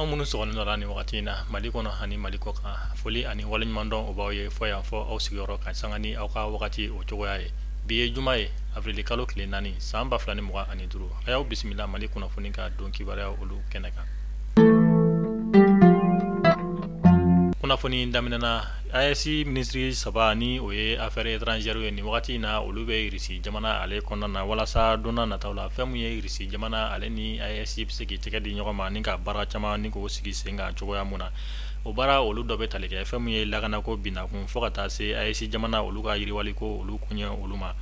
Aw minnu sɔgɔlen dɔ la nin wagati in na Mali kɔnɔ ani Mali kɔ kan, foli ani waleɲumandɔn o b'aw ye fɔ yan fɔ aw sigiyɔrɔ ka sanga ni aw ka wagati o cogoya ye. Bi ye juma ye, avril kalo tile 4 san 2025. A y'aw bisimila Mali kunnafoni ka don kibaruya olu kɛnɛ kan. Kunnafoni daminɛna AES minisiri saba ni o ye affaires étrangères ye nin wagati in na, olu bɛ Irisi jamana ale kɔnɔna na walasa don nataw la fɛn min ye Irisi jamana ale ni AES bɛ se k'i tɛgɛ di ɲɔgɔn ma ni ka baara caman ni k'o sigi sen kan cogoya mun na. O baara olu dɔ bɛ tali kɛ fɛn min ye lakanako binakun fo ka taa se AES jamana olu ka yiriwaliko olu koɲɛ olu ma.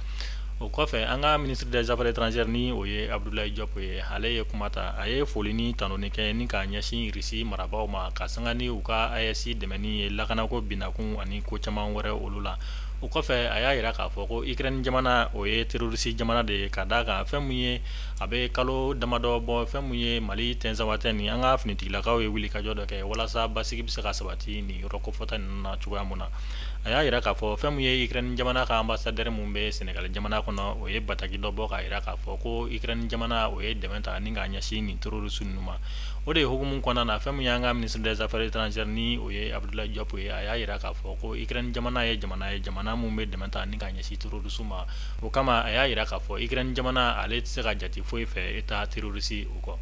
O kɔfɛ, an ka ministre des affaires étrangères ni o ye Abdoulaye Diop ye, ale ye kuma ta. A ye foli ni tanuni kɛ ni k'a ɲɛsin Irisi marabaaw ma ka sanga ni u ka AES dɛmɛni ye lakanako binakun ani ko caman wɛrɛ olu la. O kɔfɛ, a y'a jira k'a fɔ ko Ukraine jamana o ye terroriste jamana de ye, ka d'a kan fɛn min ye a bɛ kalo damadɔ bɔ, fɛn min ye Mali Tinzawatɛn ni an ka finitigilakaw ye wulikajɔ dɔ kɛ walasa basigi bɛ se ka sabati nin yɔrɔ kofɔta ninnu na cogoya mun na. A y'a jira k'a fɔ fɛn min ye Ukraine jamana ka ambassadeur mun bɛ Sénégal jamana kɔnɔ, o ye bataki dɔ bɔ k'a jira k'a fɔ ko Ukraine jamana o ye dɛmɛ ta ni k'a ɲɛsin nin terroriste ninnu ma. O de ye hukumu kɔnɔna na, fɛn min y'an ka ministre des affaires étrangères ni o ye Abdoulaye Diop ye, a y'a jira k'a fɔ ko Ukraine jamana ye jamana ye, jamana mun bɛ dɛmɛ ta ni k'a ɲɛsin terroriste ma. O kama, a y'a jira k'a fɔ Ukraine jamana ale tɛ se ka jate foyi fɛ état terroriste o kɔ.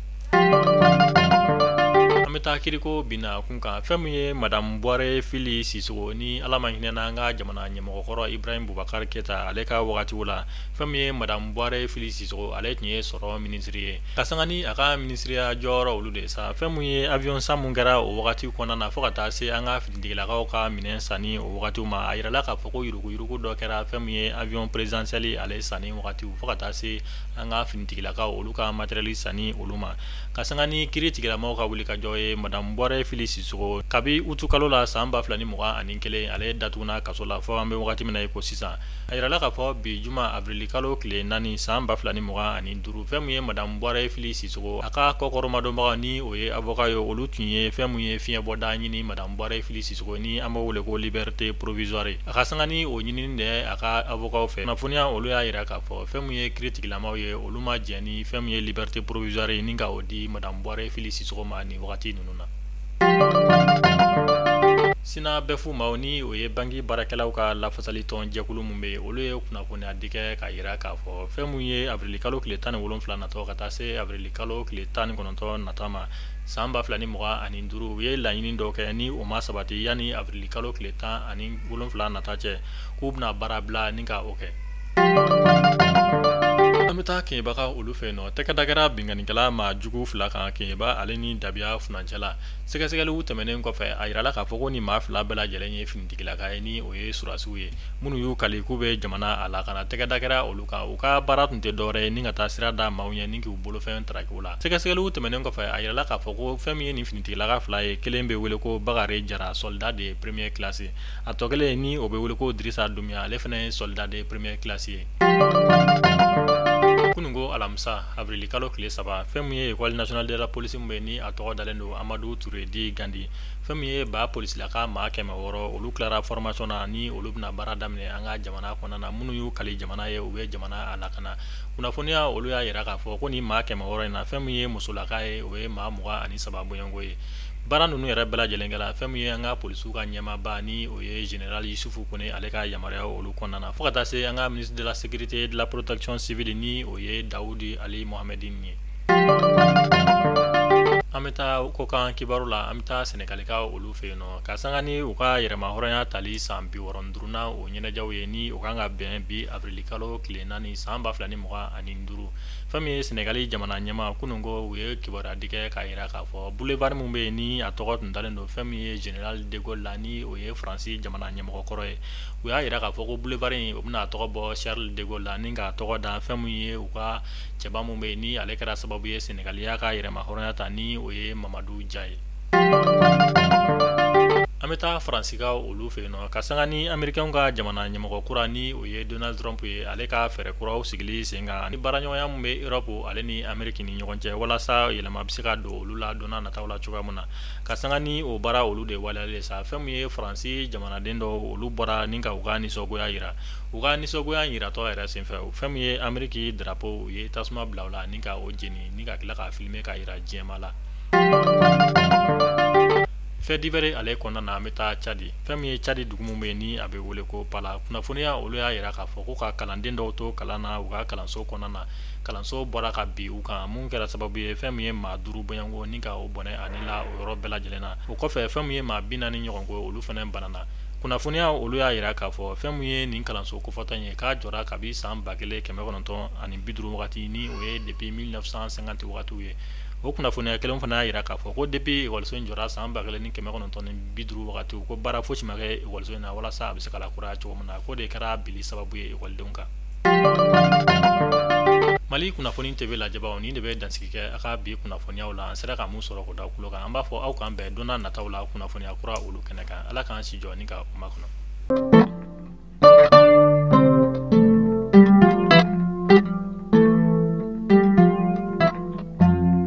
An bɛ taa kiriko binna kun kan. Fɛn min ye madame Buware Fili Sisoko ni Ala ma hinɛ n'an ka jamana ɲɛmɔgɔkɔrɔ Ibrahim Boubacar Keita ale ka wagatiw la, fɛn min ye madame Buware Fili Sisoko, ale tun ye sɔrɔ minisiri ye. Ka sanga ni a ka minisiriya jɔyɔrɔ olu de sa, fɛn min ye avion san mun kɛra o wagati kɔnɔna na fo ka taa se an ka finitigilakaw ka minɛn sanni o wagatiw ma, a yirala k'a fɔ ko yuruguyurugu dɔ kɛra fɛn min ye avion présidentiel ale sanni wagatiw fo ka taa se an ka finitigilakaw olu ka matériel sanni olu ma. Ka sanga ni kiiri tigilamaw ka wulikajɔ ye, madame Buware Fili Sisoko, kabi utu kalo la san 2021, ale datuguna kaso la fo an bɛ wagati min na i ko sisan. A yirala k'a fɔ bi juma avril kalo tile 4 san 2025, fɛn min ye madame Buware Fili Sisoko a ka kɔkɔrɔmadonbagaw ni o ye avocat ye, olu tun ye fɛn min ye fiɲɛbɔda ɲini madame Buware Fili Sisoko ni an b'o wele ko liberté provisoire. A ka sanga ni o ɲinini de a ka avocat fɛ, kunnafoniya olu y'a jira k'a fɔ fɛn min ye kiiri tigilamaw ye, olu ma jɛn ni fɛn min ye liberté provisoire ye ni ka o di madame Buware Fili Sisoko ma nin wagati ninnu na. Sina bɛɛ maaw ni o ye banki baarakɛlaw ka lafasali tɔn jɛkulu min bɛ yen, olu ye kunnafoniya di kɛ k'a jira k'a fɔ fɛn min ye avril kalo tile 17 natɔ ka taa se avril kalo tile 19 nata ma san 2025, u ye laɲini dɔw kɛ ni o ma sabati yanni avril kalo tile 17 nata cɛ, k'u bɛna baara bila ni ka o kɛ. An bɛ taa Keɲeba olu fɛ yen nɔ. Tɛgɛ da kɛra binkannikɛla maa jugu fila kan Keɲeba ale ni Dabiya furancɛ la. Sɛgɛsɛgɛliw tɛmɛnen kɔfɛ, a yirala k'a fɔ ko nin maa fila bɛɛ lajɛlen ye finitigilaka ye ni o ye surasiw ye minnu y'u kali k'u bɛ jamana a lakana. Tɛgɛ da kɛra olu kan. U ka baara tun tɛ dɔwɛrɛ ye ni ka taa sira da maaw ɲɛ ni k'u bolofɛn taraki u la. Sɛgɛsɛgɛliw tɛmɛnen kɔfɛ, a yirala k'a fɔ ko fɛn min ye nin finitigilaka fila ye, kelen bɛ wele ko Bakari Jara, soldat de première classe, a tɔ kelen ni o bɛ wele ko Dirisa Dunbiya, ale fana ye soldat de première classe ye. Kununko alamisa avril kalo tile 3, fɛn min ye école nationale de la police min bɛ ni a tɔgɔ dalen don Amadu Ture dit Gandi, fɛn min ye ba polisilaka maa 600, olu tilara formation na ni olu bɛna baara daminɛ an ka jamana kɔnɔna na, minnu y'u kali jamana ye, u bɛ jamana a lakana. Kunnafoniya olu y'a jira k'a fɔ ko nin maa 600 in na, fɛn min ye musolaka ye, o ye maa 23 bɔɲɔgɔnko ye. Baara ninnu yɛrɛ bɛɛ lajɛlen kɛla fɛn min ye an ka polisiw ka ɲɛmaaba ni o ye général Yusufu Kone ale ka yamaruya olu kɔnɔna na, fo ka taa se an ka ministre de la sécurité et de la protection civile ni o ye Dawudi Ali Mohamedine ye. An bɛ taa kɔkan kibaru la. An bɛ taa Sɛnɛgalikaw olu fɛ yen nɔ, ka sanga ni u ka yɛrɛmahɔrɔnya tali san 65nan o ɲɛnajɛw ye ni o kan ka bɛn bi avril kalo tile 4 san 2025. Fɛn min ye Sɛnɛgali jamana ɲɛmaa, kunun ko u ye kibaruya di kɛ k'a jira k'a fɔ boulevard min bɛ yen ni a tɔgɔ tun dalen don fɛn min ye général de Gaulle la ni o ye Faransi jamana ɲɛmɔgɔ kɔrɔ ye, u y'a jira k'a fɔ ko boulevard in o bɛna a tɔgɔ bɔ Charles de Gaulle la ni k'a tɔgɔ da fɛn min ye u ka cɛba min bɛ yen ni ale kɛra sababu ye Sɛnɛgali y'a ka yɛrɛmahɔrɔnya ta ni o ye Mamadu Dia ye. An bɛ taa Faransikaw olu fɛ yen nɔ, ka sanga ni Américains ka jamana ɲɛmɔgɔ kura ni o ye Donald Trump ye, ale ka fɛɛrɛ kuraw sigili sen kan ni baaraɲɔgɔnya min bɛ Europe ale ni Amérique ni ɲɔgɔn cɛ walasa yɛlɛma bɛ se ka don olu la don nataw la cogoya min na. Ka sanga ni o baara olu de waleyalen sa, fɛn min ye Faransi jamanaden dɔw, olu bɔra ni ka u ka nisɔngoya jira. U ka nisɔngoya yiratɔ yɛrɛ senfɛ, fɛn min ye Amérique drapeau, u ye tasuma bila u la ni ka o jeni ni ka tila k'a filmer k'a jira diɲɛmaa la. Fait divers ale kɔnɔna na, an bɛ taa Cadi. Fɛn min ye Cadi dugu min bɛ yen ni a bɛ wele ko Pala, kunnafoniya olu y'a yira k'a fɔ ko ka kalanden dɔw to kalan na u ka kalanso kɔnɔna na, kalanso bɔra ka bin u kan, mun kɛra sababu ye fɛn min ye maa 5 bɔɲɔgɔnko ni ka o bɔnɛ ani la o yɔrɔ bɛɛ lajɛlen na. O kɔfɛ, fɛn min ye maa 40 ɲɔgɔn ko, olu fana banana. Kunnafoniya olu y'a yira k'a fɔ fɛn min ye nin kalanso kofɔta in ye, k'a jɔra kabi san 1950 wagati, ni o ye depuis 1950 wagatiw ye. O kunnafoniya kelen fana y'a yira k'a fɔ ko depuis ekɔliso in jɔra san 1950 wagatiw, ko baara fosi ma kɛ ekɔliso in na walasa a bɛ se ka lakuraya cogo min na. K'o de kɛra bili sababu ye ekɔlidenw kan. Mali Kunnafoni TV lajɛbaw, nin de bɛ dansigi kɛ a ka bi kunnafoniyaw la. An sera ka mun sɔrɔ k'o da tulo kan, an b'a fɔ aw k'an bɛn don nataw la kunnafoniya kura olu kɛnɛ kan. Ala k'an si jɔ ni ka u makɔnɔ.